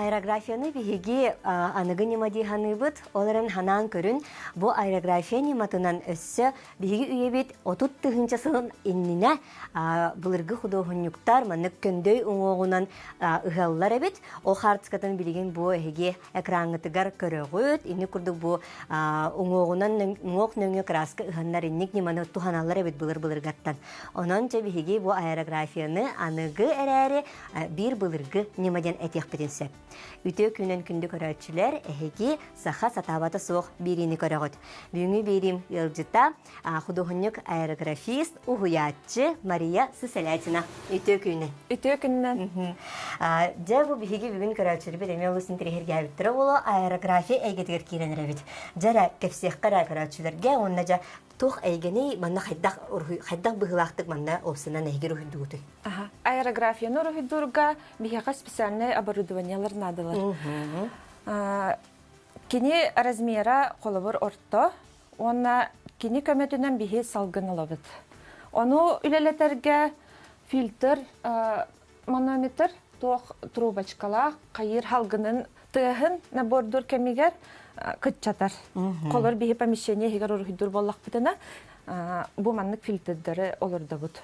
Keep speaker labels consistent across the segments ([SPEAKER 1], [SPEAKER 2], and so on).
[SPEAKER 1] Аэрографияны биһиги аныгы ньыма дии саныыбыт. Ол эрэн ханаан көрүн, бу аэрография ньыматынан өссө биһиги үйэбит 30 тыһыынча сылын иннинэ былыргы худуоһунньуктар маннык көҥдөй уҥуоҕунан ыһаллар эбит. Ол хаартыскатын билигин бу эһиги экраҥҥытыгар көрөҕүт. Инник курдук бу уҥуоҕунан уҥуох нөҥүө краска ыһаннар инник ньыманы туһаналлар эбит былыр-былыргаттан. Онон дьэ биһиги бу аэрографияны аныгы эрээри биир былыргы ньыма диэн этиэхпитин сөп. Үтүө күнүн күндү көрөөччүлэр, эһиги саха сатаабата суох биэриини көрөҕүт. Бүгүҥҥү биэриим ыалдьыта худуоһунньук аэрографист, уһуйааччы Мария Сысолятина. Үтүө күнүн.
[SPEAKER 2] Үтүө күнүнэн.
[SPEAKER 1] Дьэ бу биһиги бүгүн көрөөччүлэрбит эмиэ олус интэриэһиргээбиттэрэ буолуо аэрография эйгэтигэр киирэн эрэбит. Дьэ эрэ кэпсиэххэ эрэ көрөөччүлэргэ уонна дьэ туох эйгэний манна хайдах хайдах быһыылаахтык манна уопсанан эһиги уруһуйдугутуй?
[SPEAKER 2] Аэрографияны уруһуйдуурга биһиэхэ специальнай оборудованиелар наадалар. Кини размера холобур орто уонна кини көмөтүнэн биһи салгын ылабыт. Ону үлэлэтэргэ фильтр, манометр туох трубочкалаах хайыыр халгынын тыаһын набордуур кэмигэр кыччатар. Холор биһи помещение иһигэр уруһуйдуур буоллахпытына бу маннык фильтрдары олордобут.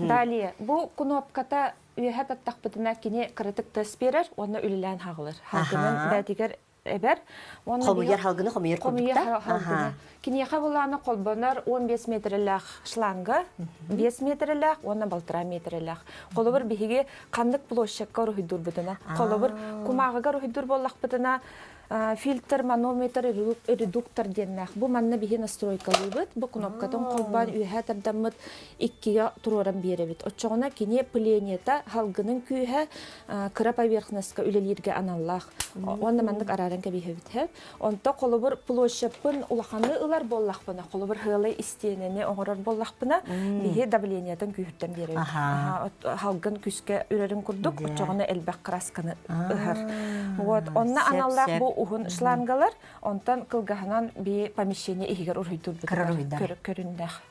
[SPEAKER 2] Далее бу кнопката үөһэ таттахпытына кини кыратык тыас биэрэр уонна үлэлээн хаалар. Халгынын бээтигэр эбэр.
[SPEAKER 1] Хомуйар халгыны хомуйар курдук
[SPEAKER 2] да? Киниэхэ булааны холбонор 15 метрэлээх шланга, 5 метрэлээх уонна 1,5 метрэлээх. Холобур биһиги ханнык площадька уруһуйдуурбутуна, холобур кумааҕыга уруһуйдуур буоллахпытына фильтр, манометр, редуктор диэннээх. Бу манна биһи настройкалыыбыт. Бу кнопкатын холбоон үөһэ тардаммыт иккигэ туруоран биэрэбит. Оччоҕуна кини пленията халгынын күүһэ кыра поверхностка үлэлииргэ аналлаах. Уонна маннык арааран кэбиһэбит. Онто холобур площадьпын улаханы ылар буоллахпына, холобур сыалай истиэнэни оҥорор буоллахпына, биһи давлениетын күүһүрдэн биэрэбит. Халгын күскэ үрэрин курдук, оччоҕуна элбэх красканы ыһар. Вот, онно аналлаах бу уһун шлангалар, онтон кылгаһынан би помещение иһигэр уруһуйдуурбут көрүннэх.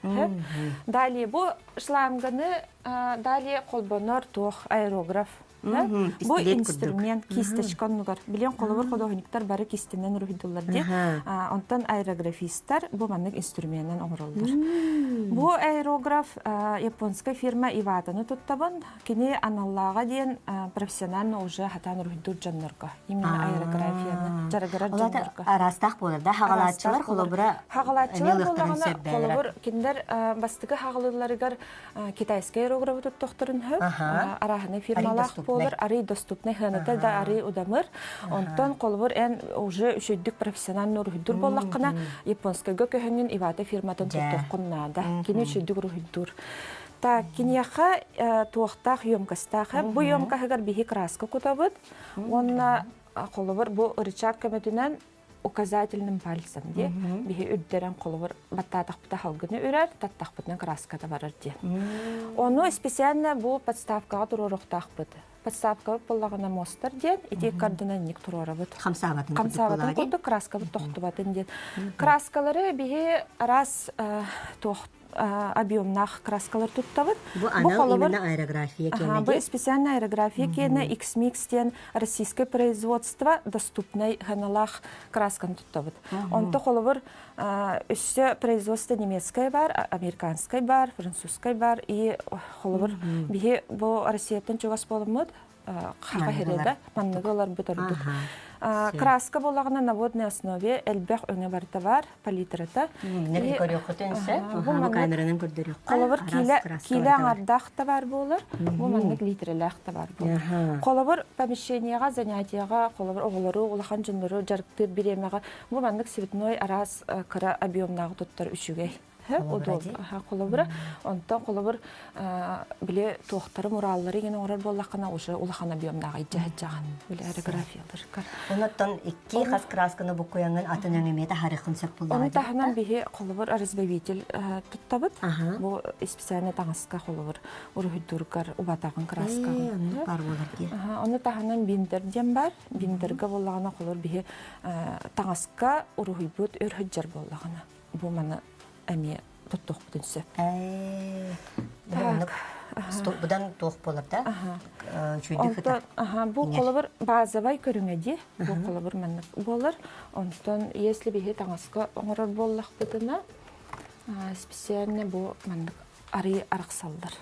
[SPEAKER 2] Далее бу шланганы далее холбонор туох аэрограф Бу инструмент кисточка оннугар. Билиэн холобур художниктар бары кистэнэн уруһуйдуллар дии. Онтон аэрографистар бу маннык инструменынан оҥороллор. Бу аэрограф японскай фирма Иватаны туттабын. Кини аналлааҕа диэн профессионально уже хатаан уруһуйдуур дьоннорго. Именно аэрографияны дьарыгырар дьоннорго.
[SPEAKER 1] Араастаах буолар да хаҕалааччылар холобура
[SPEAKER 2] хаҕалааччылар буоллаҕына холобур кинилэр бастакы хаҕалыылларыгар китайскай аэрографы туттохторун сөп арааһынай фирмалаах буолар арый доступный хыаната да арый удамыр онтон холобур эн уже үчүйдүк профессиональный уруһуйдуур буоллаххына японскайга көһөҥҥүн Ивата фирматын туттуоххун наада кини үчүйдүк уруһуйдуур так киниэхэ туохтаах емкостаах бу емкоһыгар биһи краска кутабыт уонна холобур бу рычаг көмөтүнэн указательным пальцем дии биһи үрдэрэн холобур баттаатахпыта халгыны үрэр таттахпытына краската барар диэн ону специально бу подставкаҕа туруоруохтаахпыт подставкабыт буоллаҕына мостар диэн ити иккардынан инник туруорабыт
[SPEAKER 1] хамсаабатын
[SPEAKER 2] хамсаабатын курдук краскабыт тохтубатын диэн краскалары биһи араас туох объемнаах краскалар туттабыт.
[SPEAKER 1] Бу анал именно аэрография киэнэ
[SPEAKER 2] Бу специальная аэрография киэнэ X-Mix диэн российское производство доступнай ханалаах красканы туттабыт. Онто холобур өссө производство немецкое бар, американскай бар, французскай бар и холобур биһи бу Россияттан чугас буоламмыт хаха херeda манныгы ыларбыт ордук. Краска буолаҕына на водной основе элбэх өҥө барыта бар, палитрата.
[SPEAKER 1] Көрүөххүтүн сөп. Бу камеранан көрдөрүөххэ.
[SPEAKER 2] Холобур киилэ киилэ аҥардаах да бар буолар, бу маннык литрэлээх да бар буолар. Холобур помещениеҕа, занятиеҕа, холобур оҕолору, улахан дьоннору дьарыктыыр бириэмэҕэ бу маннык цветной араас кыра объемнааҕы туттар үчүгэй. Холобура, онтон холобур били туохтары мураллары иҥэн оҥорор буоллаххына уже улахан объемнаах илдьэ били аэрографияларгар.
[SPEAKER 1] Онуттан икки хас красканы буккуйаҥҥын атын өҥ эмиэ таһаарыаххын сөп буоллаҕа
[SPEAKER 2] Ону таһынан биһи холобур разбавитель туттабыт. Бу специально таҥаска холобур уруһуйдуургар убатаҕын краскаҕын.
[SPEAKER 1] Оннук бар буолар дии.
[SPEAKER 2] Ону таһынан биндер диэн бар. Биндергэ буоллаҕына холобур биһи таҥаска уруһуйбут өр сылдьар буоллаҕына бу маны эмиэ. туттуохпутун сөп.
[SPEAKER 1] Так. Будан туох буолар да? Үчүйдүк
[SPEAKER 2] Онтон бу холобур базовай көрүҥэ дии. Бу холобур маннык буолар. Онтон если биһи таҥаска оҥорор буоллахпытына специально бу маннык арыы арахсаллар.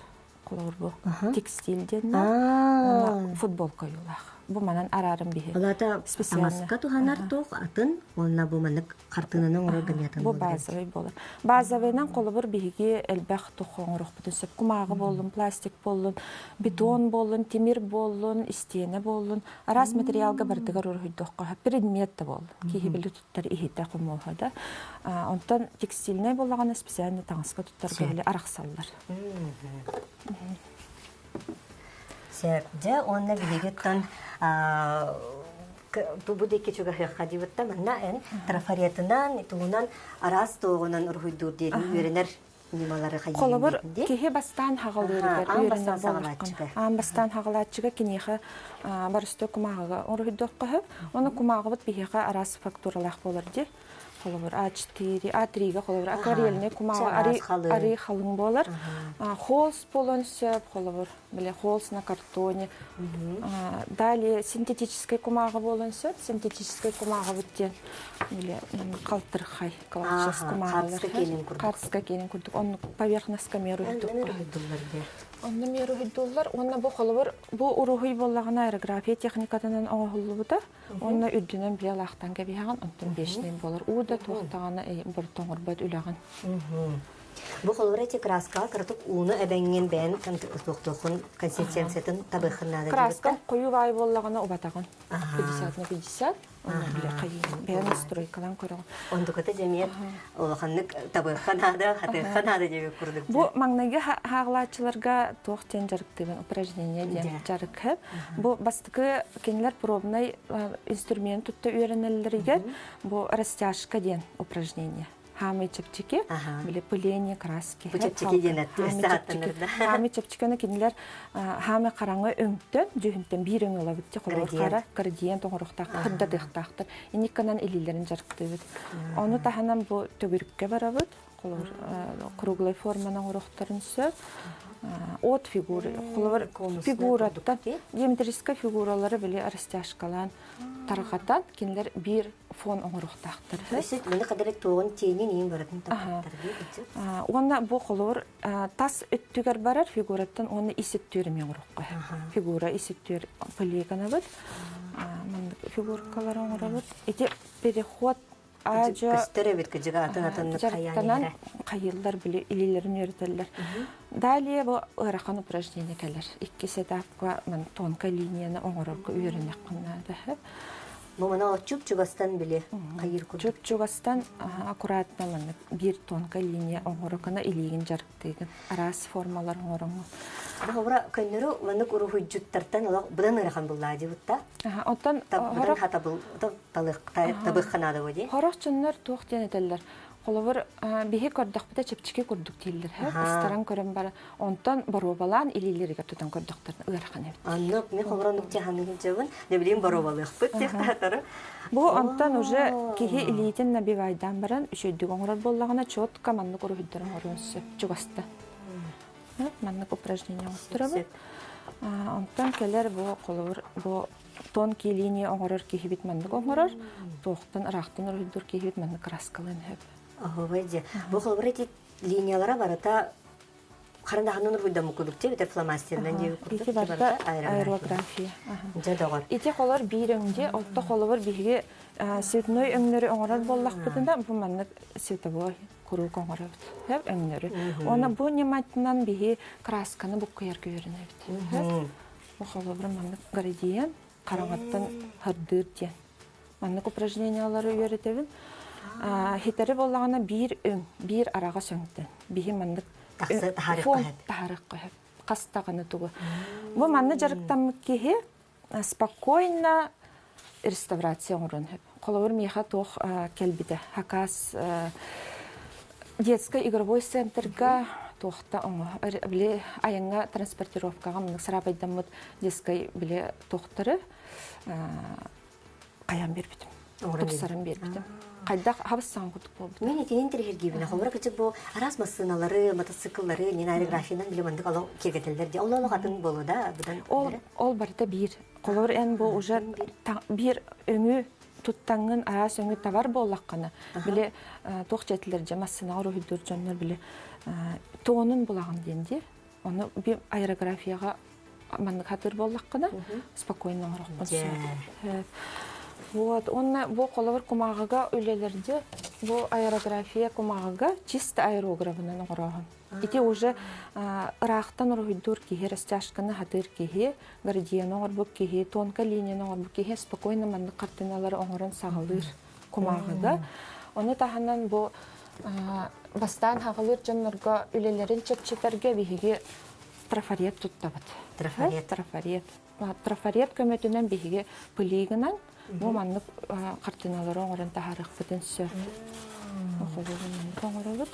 [SPEAKER 2] Холобур бу текстиль диэннэр футболка ойуулаах. Бу манан араарым биһи.
[SPEAKER 1] Олата таҥаска туһанар туох атын уонна бу маннык хартыынаны оҥорор гынньатын
[SPEAKER 2] Бу базовый буолар. Базовыйынан холобур биһиги элбэх тух оҥоруохпутун сөп. Кумааҕы буоллун, пластик буоллун, бетон буоллун, тимир буоллун, истиэнэ буоллун, араас материалга барытыгар уруһуйдуохха предмет да буоллун. Киһи били туттар иһитэ, хомуоһа да. Онтон текстильнай буоллаҕына специально таҥаска туттарга били арахсаллар.
[SPEAKER 1] Сөп. Дьэ, уонна биһигиттэн бу диэки чугаһыахха диэбиттэ манна эн трафаретынан, тугунан араас туоҕунан уруһуйдуур диэн үөрэнэр ньымалары хайыыр
[SPEAKER 2] Холобур, киһи бастаан хаҕалыырыгар
[SPEAKER 1] аан бастаан саҕалааччыга.
[SPEAKER 2] Аан бастаан хаҕалааччыга киниэхэ барысты кумааҕыга уруһуйдуохха сөп. Оны кумааҕыбыт биһиэхэ араас фактуралаах буолар дии. Холобур, А4, А3-га холобур, акварельный кумааҕы арыы халыҥ буолар. Холст буолуон сөп, холобур, бile холст на картоне. Далее синтетическэй кумааҕы буолуон сөп. Синтетическэй кумааҕыбыт диэн бile халтырхай классическ кумааҕылар. Хартыска киэнин курдук. Оннук поверхностка мер Онно мер уһуйдуллар. Уонна бу холобур, бу уруһуй буоллаҕына аэрография техникатынан оҥоһуллубута. Уонна үрдүнэн билэ лаахтан кэбиһэҕин, онтон вечный буолар. Уу да туохтаҕына бортоҥорбот үлэҕин.
[SPEAKER 1] Бу холобура эти краскаҕа кыратык ууну эбэҥҥин бэйэн туохтуоххун консистенциятын табыаххын наада
[SPEAKER 2] Краска хойуу баай буоллаҕына убатаҕын. 50 на 50. Онно билэ хайыын. Бэйэн настройкалаан көрөҕүн.
[SPEAKER 1] Ондуката дьэмиэт улаханнык табыахха наада, хатыахха наада диэбит курдук.
[SPEAKER 2] Бу маҥнайгы хааҕылааччыларга туох диэн дьарыктыыбын упражнение диэн дьарык. Бу бастакы кинилэр пробнай инструмент тутта үөрэнэллэригэр бу растяжка диэн упражнение. Хаамый чэпчэки, били пыление краски.
[SPEAKER 1] Бу чэпчэки диэн
[SPEAKER 2] Хаамый чэпчэкини кинилэр хаамый хараҥа өҥтөн, дьүһүнтэн биир өҥ ылабыт ти холобур хара градиент оҥоруохтаах, хырдатыахтаахтар. Инникканан илиилэрин дьарыктыыбыт. Ону таһынан бу төгүрүккэ барабыт. Холобур, круглай форманы оҥоруохтарын сөп. От фигуры, холобур, фигураттан, геометрическай фигуралары били растяжкалаан тарҕатан, кинилэр биир фон оҥоруохтаахтар.
[SPEAKER 1] Маны кадары туоҕун тиэнин иин барытын
[SPEAKER 2] Уонна бу холобур тас өттүгэр барар фигураттан уонна ис өттүгэр эмиэ оҥоруохха. Фигура ис өттүгэр полигонабыт. Маннык фигуркалары оҥоробут. Ити переход
[SPEAKER 1] аадьа көстөр эбит кыдьыга атын атыннык
[SPEAKER 2] хайаан хайыыллар били илиилэрин үөрэтэллэр. Далее бу ыарахан упражнение кэлэр. Иккис этапка ман тонкая линияны оҥорорго үөрэнэххин наада.
[SPEAKER 1] Бу мана чуп-чугастан били хайыр курдук.
[SPEAKER 2] Чуп-чугастан аккуратно маннык биир тонкая линия оҥорокына илиигин дьарыктыыгын. Араас формалар оҥороҥҥун.
[SPEAKER 1] Бу көннөрү маннык уруһуйдьуттартан олох быдан ыарахан буллаа дибутта.
[SPEAKER 2] Оттон
[SPEAKER 1] Быдан хатабыл табыхха наада дии.
[SPEAKER 2] Хорох дьоннор туох диэн этэллэр. Холобур, биһи көрдөхпүтэ чэпчэки курдук дииллэр. Ыстаран көрөн бара. Онтон боруобалаан илиилэригэр тутан көрдөхтөрүнэ ыарахан эбит.
[SPEAKER 1] Оннук, мен холобур оннук тиһаныгын дьабын, не билим боруобалыахпыт тиэхтаатары.
[SPEAKER 2] Бу онтон уже киһи илиитин набивайдаан баран үчүгдүк оҥорор буоллаҕына четко маннык уруһуйдары оҥоруон сөп чугаста. Маннык упражнение оҥотторобут. Онтон кэлэр бу холобур бу тонкий линия оҥорор киһибит маннык оҥорор, туохтан ыраахтан уруһуйдуур киһибит маннык краскалыан сөп.
[SPEAKER 1] Оһуобай дьэ. Бу холобур эти линиялара барыта харандаханын уруһуйдаммыт курдук дьэ битэр фломастерынан диэбит курдук
[SPEAKER 2] Ити барыта аэрография.
[SPEAKER 1] Дьэ доҕор.
[SPEAKER 2] Ити холор биир өҥдө, отто холобур биһиги цветной өҥнөрү оҥорор буоллахпытына бу маннык цветовой куруук оҥоробут. Сөп өҥнөрү. Уонна бу ньыматынан биһи красканы буккуйарга үөрэнэбит. Бу холобура маннык градиент хараҥаттан хардыыр диэн. Маннык упражнениялары үөрэтэбин. Хитэри буоллаҕына биир өҥ, биир араҕас өҥтөн. Биһи маннык фон таһарыахха сөп. Хас даҕаны тугу. Бу манна дьарыктаммыт киһи спокойно реставрация оҥоруон сөп. Холобур, миэхэ туох кэлбитэ. Хакас детскай игровой центрга туохта оҥо били айаҥҥа транспортировкаҕа маннык сараапайдаммыт детскай били туохтары хайаан биэрбитим. Тупсаран биэрбитим. Хайдах хабыс саҥа курдук буолбута.
[SPEAKER 1] Мин итинин тирихиргиибин. Холобура кычык бу араас массыыналары, мотоцикллары, нин аэрографиянан били мандык олох киэргэтэллэр дии. Ол олох атын буолуо да, быдан
[SPEAKER 2] Ол ол барыта биир. Холобур эн бу уже биир өҥү туттаҥҥын араас өҥү табар буоллаххына, били туох дьэтилэр дьэ массыынаҕа уруһуйдуур дьоннор били туонун булаҕын диэн дии. Ону би аэрографияҕа маннык хатыыр буоллаххына, спокойно оҥороххун сөп. Вот, уонна бу холобур кумааҕыга үлэлэрди бу аэрография кумааҕыга чисто аэрографынан оҥорооһун. Ити уже ыраахтан уруһуйдуур киһи, растяжканы хатыыр киһи, градиены оҥорбут киһи, тонко линияны оҥорбут киһи спокойно маннык хартыыналары оҥорон саҕалыыр кумааҕыга. Ону таһынан бу бастаан хаҕылыыр дьоннорго үлэлэрин чэпчэтэргэ биһиги трафарет туттабыт.
[SPEAKER 1] Трафарет.
[SPEAKER 2] Трафарет. Трафарет көмөтүнэн биһиги пылигынан бу маннык хартыыналары оҥорон таһаарыахпытын сөп. Холобур маннык оҥоробут.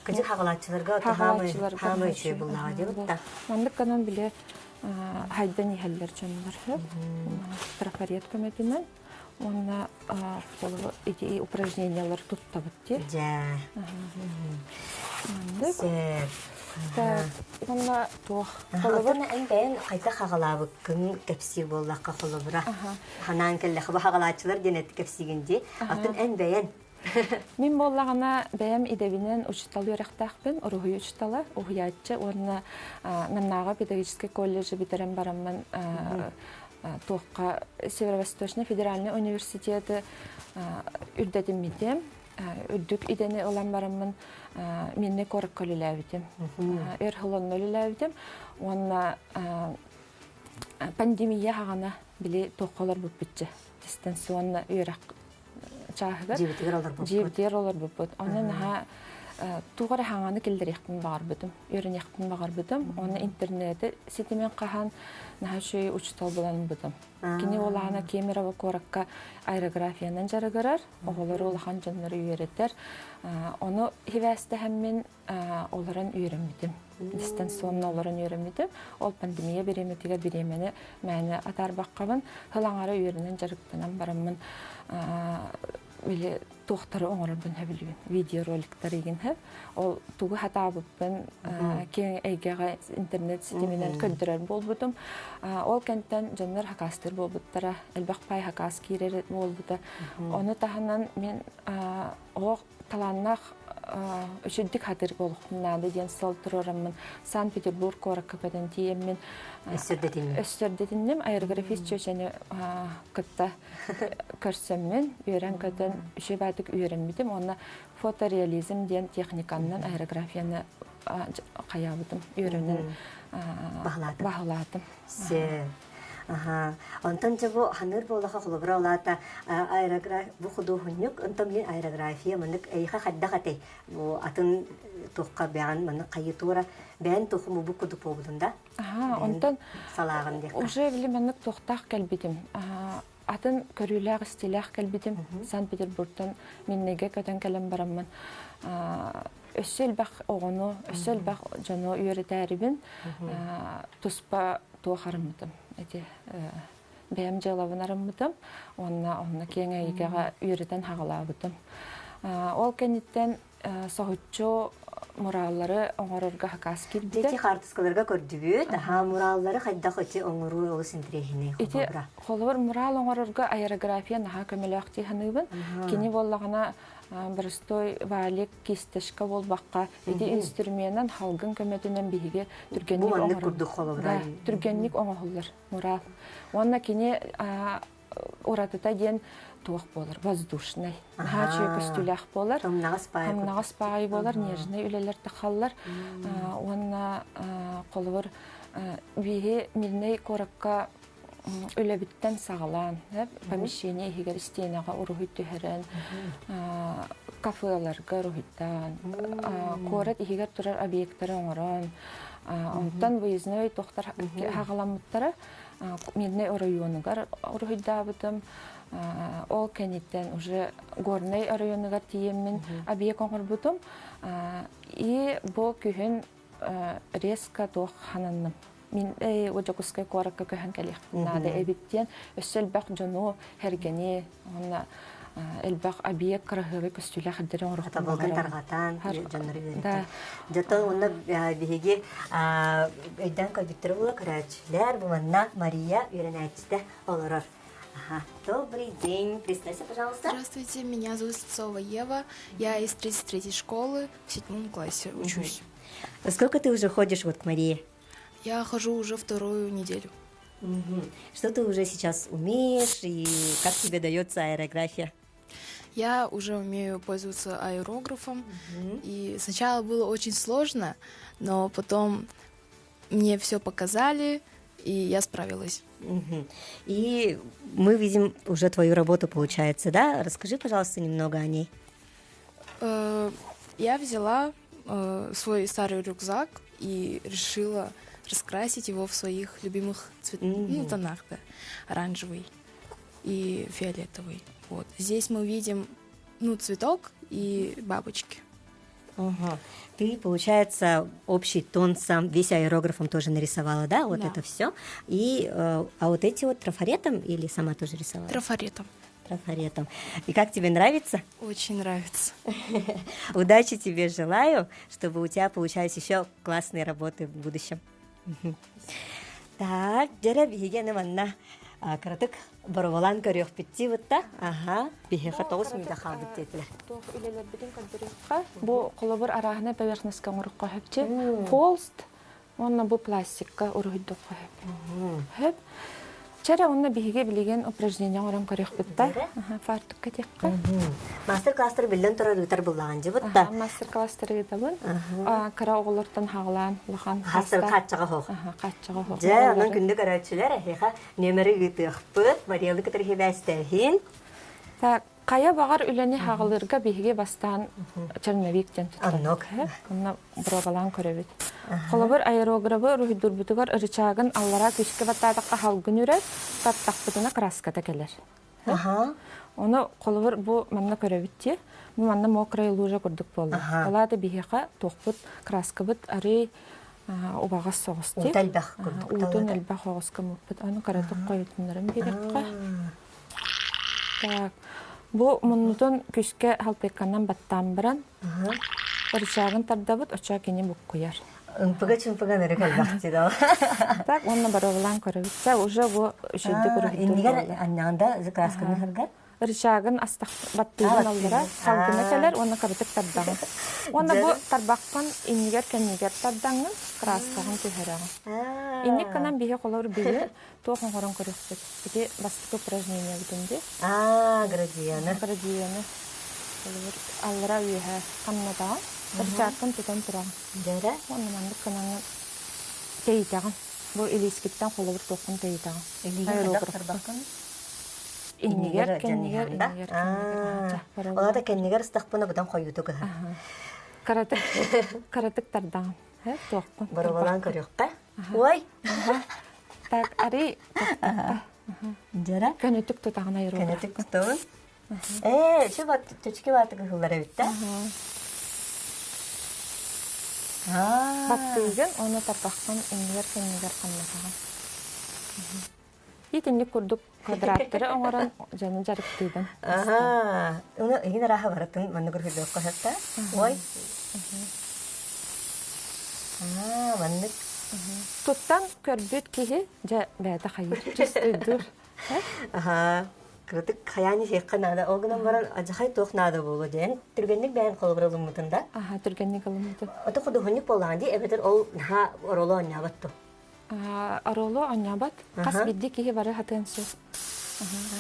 [SPEAKER 1] Кыдьык хаҕалааччыларга хаамы үчүгэй буллаҕа диэбит да.
[SPEAKER 2] Маннык гынан били хайдан иһэллэр дьоннор трафарет көмөтүнэн уонна холобур ити упражнениялар туттабыт дии.
[SPEAKER 1] Дьэ.
[SPEAKER 2] Маннык. Уонна туох
[SPEAKER 1] холобур эн бэйэн хайдах хаҕалаабыккын кэпсиир буоллахха холобура ханаан кэллэхэ бу хаҕалааччылар диэн эт кэпсиигин дии. Атын эн бэйэн
[SPEAKER 2] Мин буоллаҕына бэйэм идэбинэн учуутал үөрэхтээхпин, уруһуй учуутала, уһуйааччы уонна Намнааҕы педагогическай колледжы бүтэрэн бараммын туохха Северо-Восточный федеральный университеты үрдэтиммитим. Үрдүк идэни ылан бараммын Минный куоракка үлэлээбитим. Өр сыл онно үлэлээбитим. Уонна пандемия хаҕана били туохха олорбуппутча дистанционно үөрэх чааһыгар
[SPEAKER 1] дьиэбитигэр олорбуппут.
[SPEAKER 2] Дьиэбитигэр олорбуппут. Онно наһаа туох эрэ хаҥаны киллэриэхпин баҕарбытым, үөрэниэхпин баҕарбытым. Уонна интернети ситимин хаһан наһаа үчүгэй учуутал буланбытым. Кини уолаана Кемерово куоракка аэрографиянан дьарыгырар, оҕолору улахан дьоннору үөрэтэр. Ону хивээстэһэммин олорон үөрэммитим. Дистанционно олорон үөрэммитим. Ол пандемия бириэмэтигэр бириэмэни мээнэ атаарбаккабын, сыл аҥара үөрэнэн дьарыктанан бараммын били туохтары оҥорорбун сөбүлүүбүн. Видеороликтары игин Ол тугу хатаабыппын киэҥ эйгэҕэ интернет ситиминэн көрдөрөр буолбутум. Ол кэнтэн дьоннор хакаастыыр буолбуттара, элбэх паай хакаас киирэр буолбута. Ону таһынан мин оҕо талааннаах үчүгдүк хатыр буолуохпун наада диэн сыл туруораммын Санкт-Петербург куоракка көтөн тиийэммин өссөрдэтинним аэрографист чүөчэни кытта көрсөммүн үөрэн-көтөн үчүгэй баайдык үөрэммитим уонна фотореализм диэн техниканнан аэрографияны хайаабытым үөрэнэн баһылаатым.
[SPEAKER 1] Аха. Онтон дьэ бу ханыыр буолаха холобура улаата аэрограф бу худуоһунньук онтон билин аэрография маннык эйиэхэ хайдах этэй бу атын туохха бэҕэн маннык хайыы туора бэйэн туохум бу кудук буолбутун да
[SPEAKER 2] Аха, онтон
[SPEAKER 1] салааҕын диэххэ.
[SPEAKER 2] Уже били маннык туохтаах кэлбитим. Атын көрүүлээх истиилээх кэлбитим. Санкт-Петербургтан Миннеге көтөн кэлэн бараммын өссө элбэх оҕону, өссө элбэх дьону үөрэтээрибин туспа туох арыммытым. Ити бэйэм дьыалабын арыммытым уонна онно киэҥ эйгэҕэ үөрэтэн хаҕалаабытым. Ол кэнниттэн соһуччу мураллары оҥорорго хакаас киирбитэ.
[SPEAKER 1] Ити хаартыскаларга көрдүбүт. Аха, мураллары хайдах ити оҥоруу олус интэриэһинэй
[SPEAKER 2] Ити холобур мурал оҥорорго аэрография наһаа көмөлөөх дии саныыбын. Кини буоллаҕына боростуой валик кисточка буолбакка ити инструменан халгын көмөтүнэн биһиги түргэнник
[SPEAKER 1] Бу курдук холобура.
[SPEAKER 2] Түргэнник оҥоһуллар мурал. Уонна кини уратыта диэн туох буолар воздушный наһаа үчүгэй көстүүлээх буолар
[SPEAKER 1] тымнаҕас паай
[SPEAKER 2] тымнаҕас паай буолар нежный үлэлэр тахаллар уонна холобур биһи Мирнэй куоракка үлэбиттэн саҕалаан помещение иһигэр истиэнэҕэ уруһуй түһэрэн кафеларга уруһуйдаан куорат иһигэр турар объектары оҥорон онтон выездной туохтар хаҕаламмыттара Мирнэй оройуонугар уруһуйдаабытым. Ол кэнниттэн уже Горнай оройуонугар тиийэммин объект оҥорбутум. И бу күһүн резко туох хананным. Мин Дьокуускай куоракка көһөн кэлиэхпин наада эбит диэн өссө элбэх дьону, хэргэни уонна Элбэх объект кыраһыабай көстүүлээх ирдэри оҥоруохпун
[SPEAKER 1] Табылгын
[SPEAKER 2] баҕарабын.
[SPEAKER 1] тарҕатан, дьоннору үөрэтэн.
[SPEAKER 2] Да.
[SPEAKER 1] Дьэ, онно биһиги өйдөөн көрбүттэрэ буола көрөөччүлэр, бу манна Мария үөрэнээччитэ олорор. Ага. Добрый день. Представься, пожалуйста.
[SPEAKER 3] Здравствуйте, меня зовут Слепцова Ева. Я из 33-й школы в седьмом классе учусь.
[SPEAKER 1] Угу. Сколько ты уже ходишь вот к Марии?
[SPEAKER 3] Я хожу уже вторую неделю.
[SPEAKER 1] Угу. Что ты уже сейчас умеешь и как тебе дается аэрография?
[SPEAKER 3] Я уже умею пользоваться аэрографом. Угу. И сначала было очень сложно, но потом мне все показали, и я справилась.
[SPEAKER 1] Угу. И мы видим уже твою работу, получается, да? Расскажи, пожалуйста, немного о ней.
[SPEAKER 3] Э, я взяла э, свой старый рюкзак и решила раскрасить его в своих любимых цвет... mm ну, тонах, да, оранжевый и фиолетовый. Вот. Здесь мы видим ну, цветок и бабочки.
[SPEAKER 1] Ага. Ты, получается, общий тон сам, весь аэрографом тоже нарисовала, да, вот
[SPEAKER 3] Да.
[SPEAKER 1] это все. И, а вот эти вот трафаретом или сама тоже рисовала?
[SPEAKER 3] Трафаретом.
[SPEAKER 1] Трафаретом. И как тебе нравится?
[SPEAKER 3] Очень нравится.
[SPEAKER 1] Удачи тебе желаю, чтобы у тебя получались еще классные работы в будущем. Так, дьэ биһиги аны манна кыратык бороволаан көрүөхпүт дии Аха, биһиэхэ тоҕус мүнүүтэ хаалбыт диэтилэр.
[SPEAKER 2] Туох үлэлэрбитин көрдөрүөххэ. Бу холобур арааһынай поверхностка оҥороххо сөпчү. Холст уонна бу пластикка уруһуйдуохха сөп. Сөп. Чэрэ онно биһиги билигин упражнение оҥорон көрүөхпүт да. Фартукка тиэххэ.
[SPEAKER 1] Мастер-класстар биллэн турар ыытар буллаҕын дьыбыт да.
[SPEAKER 2] Мастер-класстары ыытабын. Кыра оҕолортон хаҕалаан улахан
[SPEAKER 1] Хастар хааччаҕа хоох.
[SPEAKER 2] Хааччаҕа хоох.
[SPEAKER 1] Дьэ, онон күндү көрөөччүлэр, эһиэхэ нүөмэри ыытыахпыт. Мариялы кытары сибээстэһин.
[SPEAKER 2] Так, хайа баҕар үлэни хаҕалыырга биһиги бастаан черновик диэн
[SPEAKER 1] Оннук.
[SPEAKER 2] Онно боруобалаан көрөбүт. Холобур, аэрограбы уруһуйдуурбутугар ырычаагын аллараа күүскэ баттаатахха халгын үрэр, таттахпытына краската кэлэр. Ону холобур бу манна көрөбүт дии. Бу манна мокрая лужа курдук буолла. Ол аата биһиэхэ туохпут краскабыт арый убаҕас соҕус дии.
[SPEAKER 1] Уутун элбэх курдук.
[SPEAKER 2] Уутун элбэх оҕуска муппут. Аны кыратык хойутуннаран биэриэххэ. Так, бу муннутун күскэ халтайканан баттаан баран, ырычаагын тардабыт, оччоҕо кини буккуйар.
[SPEAKER 1] Ымпыга-чымпыга нөрүк элбэхти да.
[SPEAKER 2] Так, уонна боруобалаан көрөбүт. Чэ, уже бу үчүгдүк уруһуйдуур
[SPEAKER 1] Иннигэр
[SPEAKER 2] буолла.
[SPEAKER 1] анньаҕында закрасканы хыргар.
[SPEAKER 2] Рычагын астах баттыырын аллара салгына кэлэр уонна кыратык тардаҕын. Уонна бу тарбаххын иннигэр-кэннигэр тардаҥҥын краскаҕын түһэрэҕин. Инник гынан биһи холор бүгүн туох оҥорон көрүөхпүт. Ити бастакы упражнениебытын дии.
[SPEAKER 1] Аа, градиены.
[SPEAKER 2] Градиены. Холобур, аллара үөһэ хамнатаҕын, рычагкын тутан тураҕын.
[SPEAKER 1] Дьэрэ.
[SPEAKER 2] Уонна маннык гынаҥҥын тэйитэҕин. Бу илиискиттэн холобур туоххун тэйитэҕин.
[SPEAKER 1] Илиигин хайдах тарбаххын?
[SPEAKER 2] Иннигэр, кэннигэр, иннигэр, кэннигэр.
[SPEAKER 1] Ол да кэннигэр ыстахпына быдан хойууту кыһар.
[SPEAKER 2] Кыратык, кыратык тардаҕын. Туохпун.
[SPEAKER 1] Боруобалаан көрүөххэ. Ой!
[SPEAKER 2] Так, арый
[SPEAKER 1] Дьара.
[SPEAKER 2] Көнөтүк тутаҕын айырыа.
[SPEAKER 1] Көнөтүк тутабын. Ээ, şu бат төчки бааты кыһыллар эбит да.
[SPEAKER 2] Баттыыгын уонна тарбаххын иннигэр кэннигэр хамнатаҕын. Итинник курдук квадраттары оҥорон дьону дьарыктыыбын.
[SPEAKER 1] Аха. Уну игин арааһа барытын маннык үргүлүөххэ сөп да. Ой. Аа, маннык.
[SPEAKER 2] Туттан көрбүт киһи дьэ бэйэтэ хайыыр чистыйдуур.
[SPEAKER 1] Аха. Кырытык хайаан иһиэххэ наада. Ол гынан баран адьахай туох наада буолуо диэн түргэнник бэйэн холобур ылыммытын да.
[SPEAKER 2] Аха, түргэнник ылыммытын.
[SPEAKER 1] Ото худуһунньук буоллаҕын дии, эбэтэр ол наһаа оролу оонньообот дуо?
[SPEAKER 2] Оруолу оонньообот. Хас биирдии киһи бары хатыан сөп.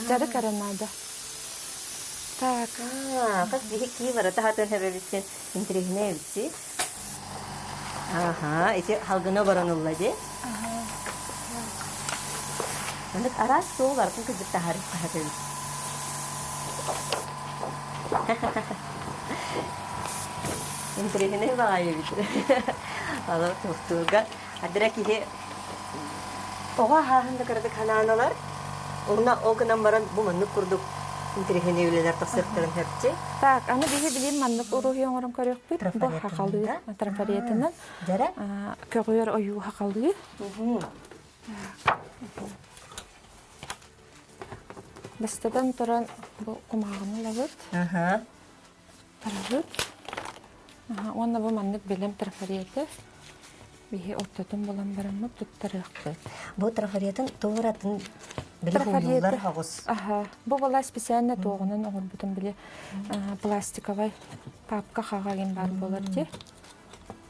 [SPEAKER 2] Дьарык эрэ наада. Так.
[SPEAKER 1] Хас биһи киһи барыта хатыан сөп эбитсин, интэриэһинэй эбитси. Аха, ити халгына баран дии. Маннык араас суол барытын кырдьык таһаарыы хаһатыбыт. Интэриэһинэй баҕайы эбит. Алы туохтуурга Адыра киһи оҕо аһааһын да кыратык ханаан ылар. Уонна ол гынан баран бу маннык курдук интэриэһинэй үлэлэр тахсыахтарын сөпчү.
[SPEAKER 2] Так, аны биһи билим маннык уруһуй оҥорон көрүөхпүт. Бу хахалыы трафаретынан.
[SPEAKER 1] Дьэрэ?
[SPEAKER 2] Көҕүөр ойуу хахалыы. Бастатан туран бу кумааҕыны ылабыт. Тарабыт. Уонна бу маннык бэлэм трафареты биһи ортотун булан бараммыт туттарыахпыт.
[SPEAKER 1] Бу трафаретын туоратын били хууллар хоҕус.
[SPEAKER 2] Аха. Бу была специально туоҕунан оҥорбутум били пластиковай папка хаҕа диэн баар буолар дии.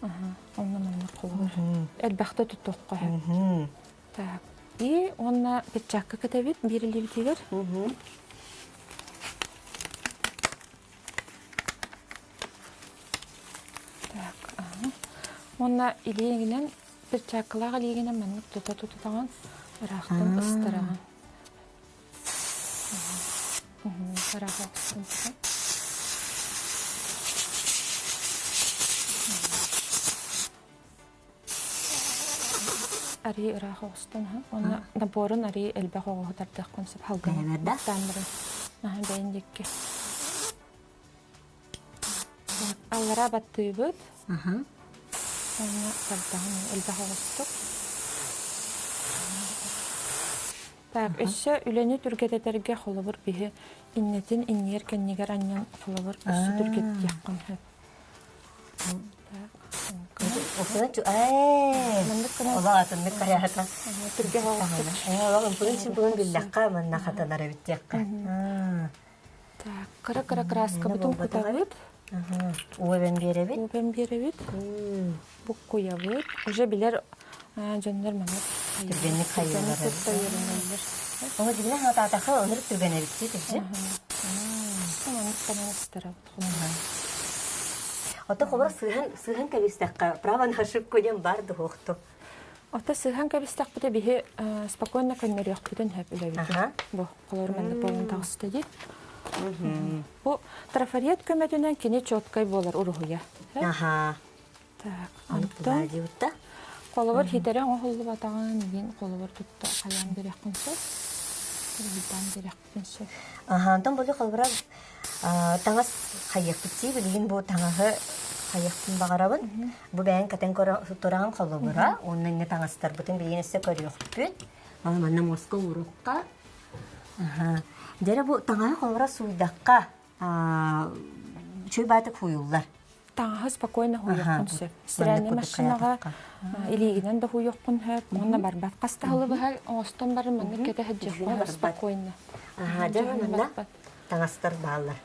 [SPEAKER 2] Аха. Онно маннык холугар. Элбэхтэ туттуохха сөп. Так. И уонна перчатка кэтэбит биир илиибитигэр. Так, ага. Уонна илиигинэн, перчаткалаах илиигинэн маннык тута-тутатаҕын, ыраахтан ыстараҕын. Ыраах охсун Арыы ыраах оҕустан уонна наборун арыы элбэх оҕуһу тардыаххын сөп халгын баттаан баран наһаа бэйэн диэкки аллараа баттыыбыт уонна тардаҕын элбэх оҕустук Так, өссө үлэни түргэтэтэргэ холобур биһи иннэтин иннигэр кэннигэр анньан холобур өссө түргэтиэххин сөп.
[SPEAKER 1] Улаатыннык хайаата. Ымпыгын чымпыгын биллэххэ манна хатанар эбит диэххэ.
[SPEAKER 2] Так, кыра-кыра краскабытын кутабыт.
[SPEAKER 1] Уобэн биэрэбит.
[SPEAKER 2] Уобэн биэрэбит. Буккуйабыт. Уже билэр дьоннор маннык
[SPEAKER 1] түргэнник хайыылар. Оҥо дьигинэ хатаатахха онур түргэн эбит дии тирдьи.
[SPEAKER 2] Маннык канал ыстарабыт.
[SPEAKER 1] Ото холор сыһан сыһан кэбистэххэ право на ошибку диэн бар дуһуохту.
[SPEAKER 2] Ото сыһан кэбистэхпитэ биһи спокойно көннөрүөхпүтүн сөп үлэбитин. Бу холор маннык буолан таҕыста дии. Бу трафарет көмөтүнэн кини четкай буолар уруһуйа.
[SPEAKER 1] Аха.
[SPEAKER 2] Так, онтон холобур хитэрэ оҥоһуллубатаҕын игин холобур тутта хайаан бириэххин сөп. Уруһуйдаан бириэхпин сөп.
[SPEAKER 1] Аха, онтон бу холобура таҥас хайыахпыт дии билигин бу таҥаһы хайыахпын баҕарабын. Бу бэйэҥ кэтэн тураҕын холобура, уонна иннэ таҥастарбытын билигин өссө көрүөхпүт. Аны манна муоска уурукка. Аха. Дьэрэ бу таҥаһы холобура сууйдахха, үчүгэй баатык хууйуллар.
[SPEAKER 2] Таҥаһы спокойно хууйуоххун сөп. Стиральнай машинаҕа илиигинэн да хууйуоххун сөп. Уонна барбат. Хас да сылы быһа оҥостон баран маннык кэтэ сылдьыаххын спокойно.
[SPEAKER 1] Аха, дьэ манна таҥастар бааллар.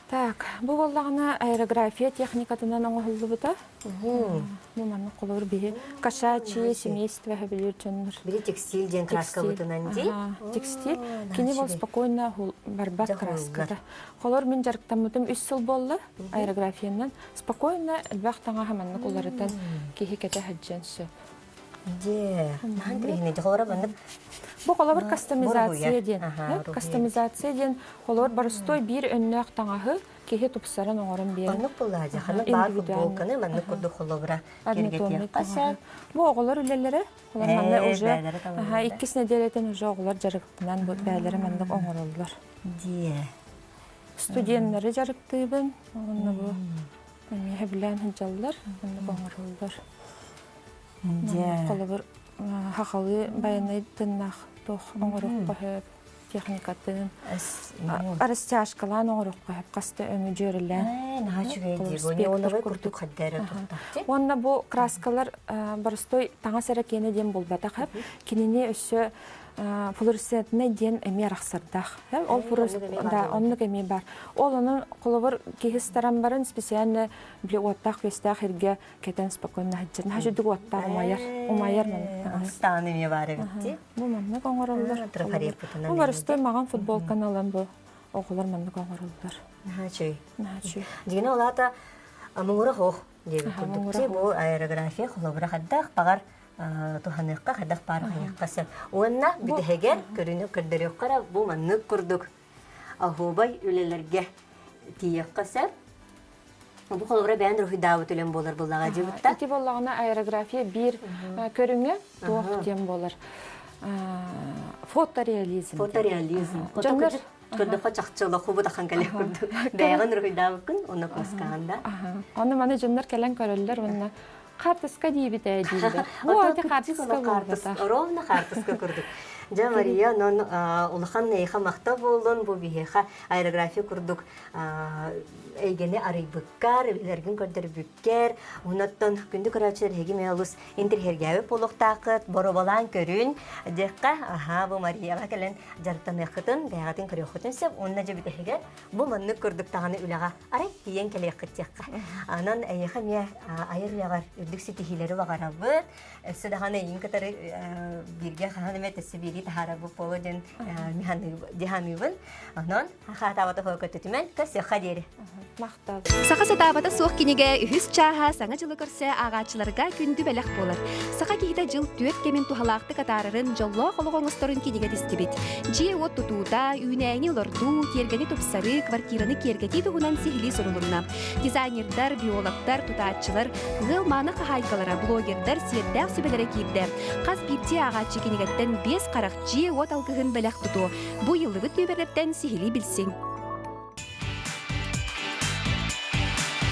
[SPEAKER 2] Так, бу буоллаҕына аэрография техникатынан оҥоһуллубута. Бу маннык холобур биһи кошачьи семейство сөбүлүүр дьоннор.
[SPEAKER 1] Били текстиль диэн краскабытынан дии.
[SPEAKER 2] Текстиль. Кини бол спокойно барбат краската. Холор мин дьарыктаммытым үс сыл буолла аэрографиянан. Спокойно элбэх таҥаһы маннык уларытан киһи кэтэ сылдьыан сөп.
[SPEAKER 1] Дьэ, наһаа интэриэһинэй. Холобура маннык
[SPEAKER 2] Бу холобур кастомизация диэн. Кастомизация диэн холобур боростуой биир өннөөх таҥаһы киһи тупсаран оҥорон биэрэр.
[SPEAKER 1] Оннук буоллаа дьэ, ханнык баар футболканы маннык курдук холобура киэргэтиэххэ сөп.
[SPEAKER 2] Бу оҕолор үлэлэрэ Олор манна уже иккис нэдиэлэтин уже оҕолор дьарыктанан бу бээлэри маннык оҥороллор.
[SPEAKER 1] Дьиэ.
[SPEAKER 2] Студеннары дьарыктыыбын. Онно бу эмиэ сөбүлээн сылдьаллар, оннук оҥороллор.
[SPEAKER 1] Дьэ.
[SPEAKER 2] Холобур, хахалы байанай тыннаах туох оҥоруохха сөп техникатын растяжкалаан оҥоруохха сөп хаста өҥү дьүөрэлээн.
[SPEAKER 1] Наһаа үчүгэй дии. Бу неоновай курдук хаддара туттахчы.
[SPEAKER 2] Уонна бу краскалар боростой таҥас эрэ киэнэ диэн буолбатах Кинини өссө флуоресцентнай диэн эмиэ арахсардаах. Ол да, оннук эмиэ бар. Ол онон холобур киһи ыстаран баран специально били уоттаах күөстээх иргэ кэтэн спокойно сылдьар. Наһаа үрдүк уоттаах умайар. Умайар маннык.
[SPEAKER 1] Ыстаан эмиэ баар эбит
[SPEAKER 2] Бу маннык оҥороллор. Бу барыстой маҕан футболканы ылан бу оҕолор маннык оҥороллор.
[SPEAKER 1] Наһаа үчүгэй.
[SPEAKER 2] Наһаа үчүгэй.
[SPEAKER 1] Дьиҥинэ ол аата муҥура хоох диэбит курдук. Бу аэрография холобура хайдах баҕар туһаныахха хайдах баар хайыахха сөп. Уонна бүтэһигэр көрүнү көрдөрүөххэ эрэ бу маннык курдук оһуобай үлэлэргэ тиийиэххэ сөп. Бу холобура бэйэн уруһуйдаабыт үлэм буолар буоллаҕа дьыбытта.
[SPEAKER 2] Ити буоллаҕына аэрография биир көрүҥэ туох диэн буолар. Фотореализм.
[SPEAKER 1] Фотореализм.
[SPEAKER 2] Дьоннор
[SPEAKER 1] Көрдөххө чахчы олоху бутахан кэлэр курдук. Бэйэҕин уруһуйдаабыккын, онно куоскаҕын да.
[SPEAKER 2] Ону маны дьоннор кэлэн көрөллөр уонна хаартыска диибит ээ дииллэр. Бу ати хаартыска буолбатах.
[SPEAKER 1] Ровно хаартыска курдук. Дьэ, Мария, онон улахан эйиэхэ махтал буоллун бу биһиэхэ аэрография курдук эйгэни арыйбыккар, билэргин көрдөрбүккэр. Онон күндү көрөөччүлэр эһиги эмиэ олус интириэһиргээбит буолуохтааххыт, боруобалаан көрүн диэххэ, аһаа, бу Марияҕа кэлэн дьарыктаныаххытын, бэйэҕитин көрүөххүтүн сөп. Уонна дьэ бүтэһигэр бу маннык курдук даҕаны үлэҕэ арай тиийэн кэлиэххит диэххэ. Онон эйиэхэ эмиэ айар үлэҕэр үрдүк ситиһиилэри баҕарабыт. Өссө даҕаны эйигин кытары бииргэ хаһан эмэ өссө биэрии таһаарарбыт буолуо диэн дьаһаныыбын. Онон хаатаабата көтүтүмэн көрсүөххэ диэри.
[SPEAKER 2] Махтал.
[SPEAKER 4] Саха сатаабата суох кинигэ үһүс чааһа саҥа дьылы көрсө ааҕааччыларга күндү бэлэх буолар. Саха киһитэ дьыл түөрт кэмин туһалаахтык атаарарын, дьоллоох олох оҥосторун кинигэ тистибит. Дьиэ-уот тутуута, үүнээйини олордуу, тиэргэни тупсарыы, квартираны киэргэтии туһунан сиһилии сурулунна. Дизайнердар, биологтар, тутааччылар, ыал мааны хаһаайкалара, блогердар сиэрдээх сүбэлэрэ киирдэ. Хас биирдии ааҕааччы кинигэттэн биэс харах дьиэ-уот алгыһын бэлэх тутуо. Бу ыйыллыбыт нүөмэрдэртэн сиһилии билсиҥ.